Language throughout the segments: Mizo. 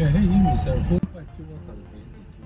Hei hi mi serhung pipe chunga kal ve a nih chu.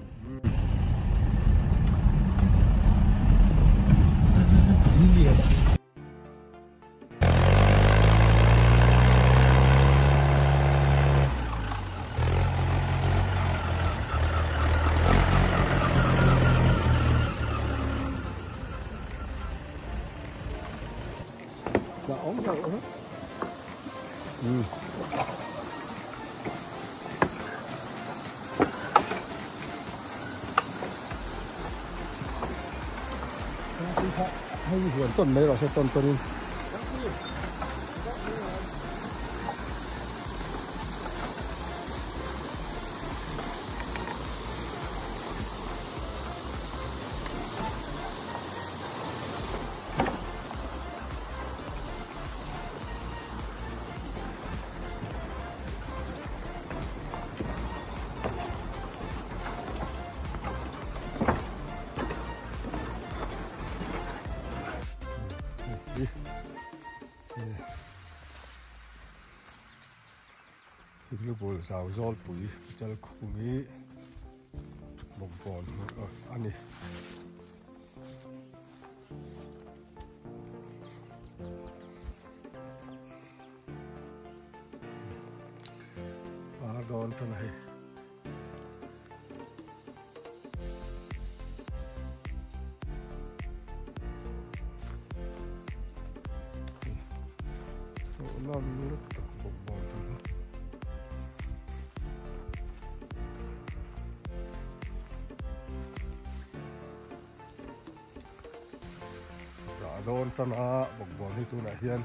Hei huan tawn mai rawh se tawn tawn in. Thinglu zau zawlpui chal khum hi bawkbawn a ni. Par dawn tan a hei. Hmuhnawm lutuk bawkbawn hi. Zah dawn tan a bawkbawn hi tunah hian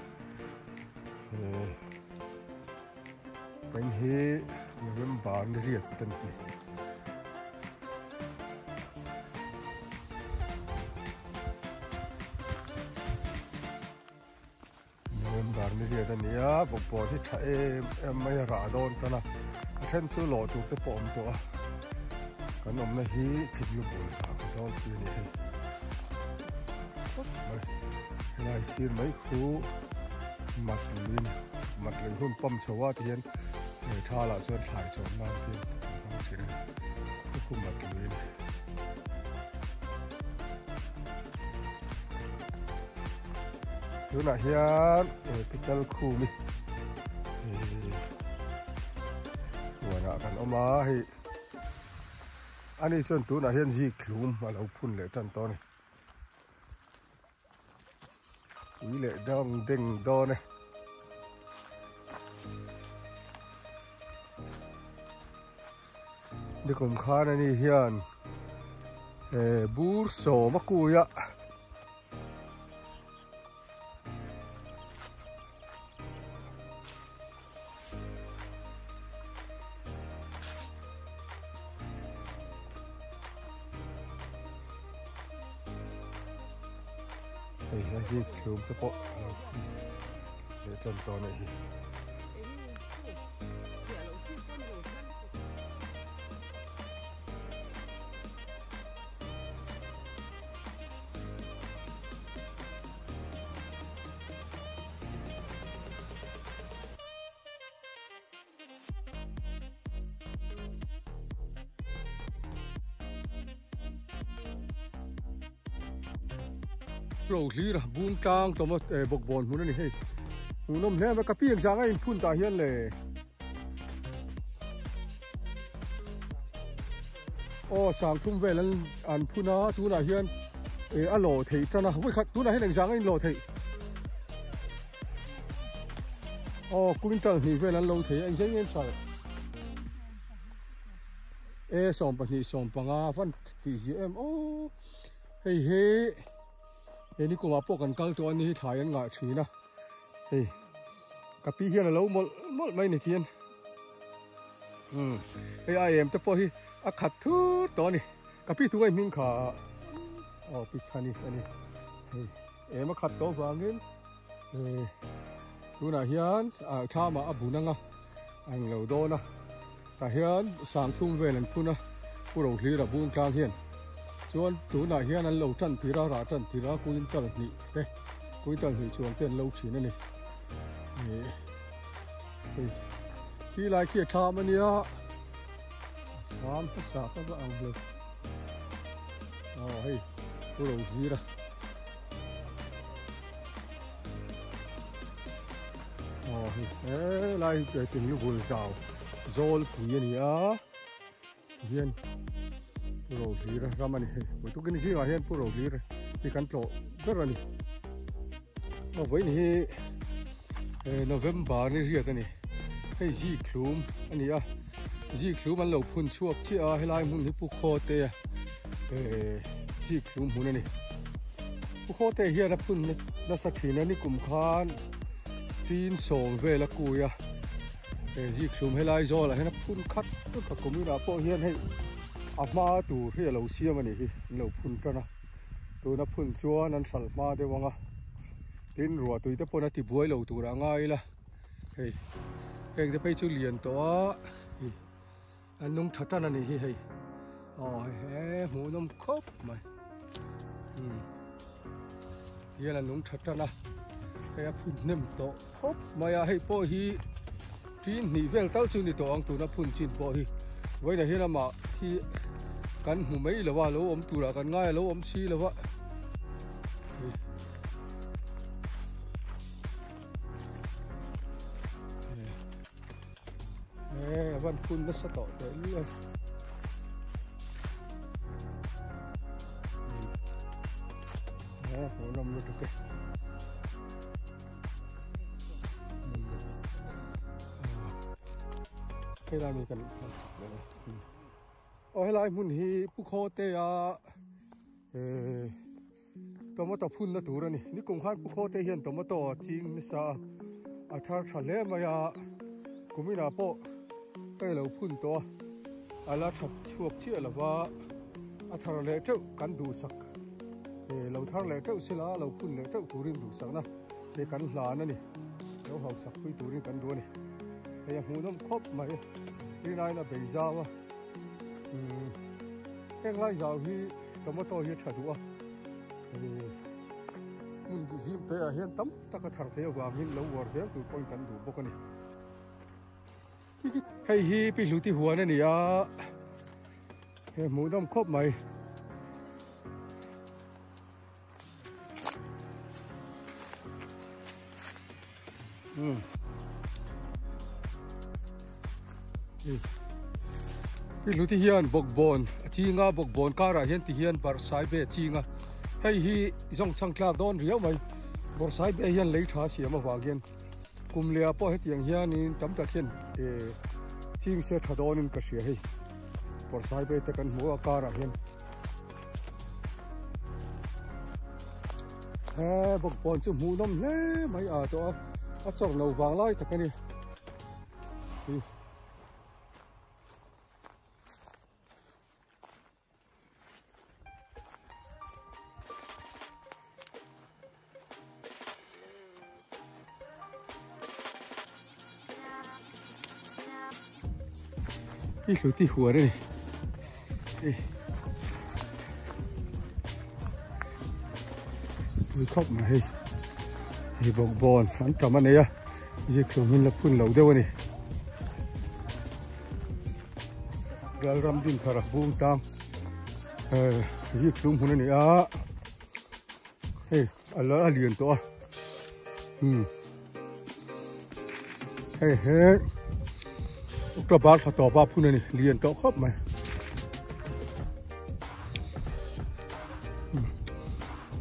eng hi November ni riat te an ti. November ni riat a ni a bawkbawn hi tha em em mai a rah dawn tan a a then chu lawh tur te pawh a awm tawh a kan awmna hi thinglu bul sa ka zawl pui a ni hei helai sir mai khu mat lui mat lui hun pawm chho a ti hian he thal ah chuan thlai chawm nan te an hmang thin a ni khu mat lui a ni. Tunah hian pichal khum hi huanah kan awm a hei ani chuan tunah hian zik thlum a lo phun leh tan tawh a ni ui leh dang deng dawn e. Nikum khan ani hian bur sawm a kui a. Hei a zik thlum te pawh leh tan tawh a nih hi. Lo hlir a bung tlang tawm a bawkbawn hmun a ni hei hmuhnawm hle mai ka pian zang a inphun tah hian le. Aw sangthum vel an an phun a tunah hian eh a lawh theih tan a vawikhat tunah hian engzang a inlawh theih aw quintal hnih vel an lo thei a engzeng em sar e 12 15 van tih zia em aw hei hi he ni kumah pawh kan kal tawh a ni hi thlai an ngah thin a hei ka pi hian a lo mawlh mawlh mai ni thian. Umm hei a em te pawh hi a khat thur tawh a ni ka pi tunga i hming kha aw pi chhani a ni hei em a khat tawh vangin eh tunah hian ah thlamah a bun anga a englo dawn a tah hian sangthum vel an phun a pu rohlira bung tlang hian chuan tunah hian an lo tan tir a rah tan tir a quintal hnih te quintal hnih chuang te an lo thin a ni eh. Hei khi lai khi a thlam a nia. Thlam hmasa kha va ang hle. Aw hei pu ro hlir a. Aw hei helai hi thing lu bul zau zawl pui a ni a. Hian pu ro hlir a ram a ni hei. Tukin zingah hian pu ro hlir hi kan tlawh ber a ni. Aw vawiin hi November ni riat a ni. Hei zikhlum a ni a. Zikhlum an lo phun chhuak chiah a helai hmun hi Pu Khawte zikhlum hmun a ni. Pu Khawte hian a phun nasa thin a nikum khan tin sawm vel a kui a. Zikhlum helai zawlah hian a phun khat vek a kuminah pawh hian hei a hma tur hi a lo siam a nih hi an lo phun tan a. Tuna phun chuan an hralh hma deuh ang a, tin ruah tui te pawn a ti buai lo tur a ngai ila hei heng te phei chu lian tawh a ih an nung tha tan a nih hi hei aw he hmuhnawm khawp mai umm hian an nung tha tan a hei a phun hnem tawh khawp mai a hei pawh hi tin hnih vel tal chu ni tawh ang tuna phun chin pawh hi vawiinah hian amah hi kan hmu mai lo a lo awm turah kan ngai a lo awm si lo a e a van phun nasa tawh teh luih a e hmuhnawm lutuk e. Helai mi kan aw helai hmun hi Pu Khawtea tomato phunna tur a ni nikum khan Pu Khawte hian tomato a ching nasa a a thar tha hle mai a kuminah pawh hei lo phun tawh a a la that chhuak chiah lo va a thar leh teuh kan duhsak. Lo thar leh teuh sila lo phun leh teuh turin duhsakna te kan hlan a ni. Lo hausak pui turin kan duh a ni. Hei a hmuhnawm khawp mai. Rinaiin a bei zau a. Heng lai zau hi tomato hi a tha duh a. Hmun zim te ah hian tam tak a thar thei avangin lo uar zel tur pawhin kan duh bawk a ni. Hei hi Pi Hluti huan a ni a. He hmuhnawm khawp mai. Pi Hluti hian bawkbawn a ching a, bawkbawn karah hian ti hian barsai be a ching a. Hei hi zawngchhang tlak dawn riau mai. Barsai be hian lei tha siam avang hian Kum leh ah pawh hetiang hianin tam tak hian ching se tha dawnin ka hria hei. Pawrhsai pei te kan hmu a karah hian. He bawkbawn chu hmuhnawm hle mai a tawh a, a chawr lo vang lai tak a ni. I hluti huan a ni tui khawp mai hei hei bawkbawn an tam a nei a zikhlum hi la phun lo deuh a ni. Lalram din thar a bung tang zik hlum hun a ni a hei a la a lian tawh a hei he October thla tawp a phun a ni lian tawh khawp mai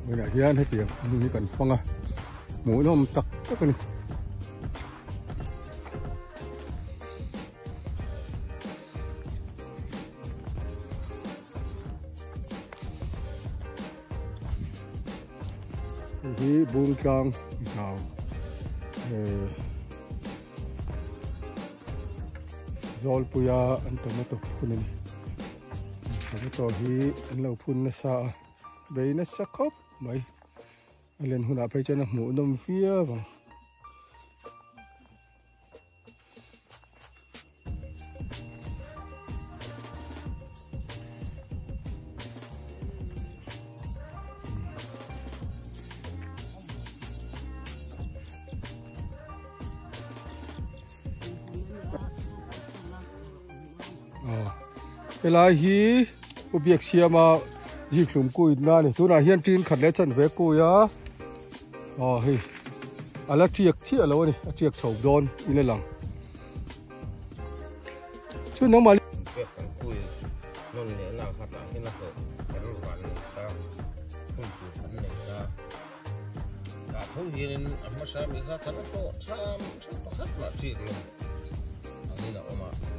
hmunah hian hetiang hmun hi kan fang a hmuhnawm tak tak a ni. Hei hi Bungtlang zau Zawlpuia an tomato phun a ni. Tomato hi an lo phun nasa a, bei nasa khawp mai. A len hunah phei chuan a hmuhnawm viau ang. Helai hi Pu Biaksiama zikhlum kuitna a ni. Tunah hian tin khat leh chanve kui a, aw hei a la tiak chiah lo a ni, a tiak chho dawn in a lang. Chu nangmah Pek kan kui nawn leh na kha tah hian a hlawh kan van nei ta, hun tur kan nei ta. Tah tho hianin a hmasa mi kha kan a hlawh cham cham pakhat mah ṭik lo angin a awm a.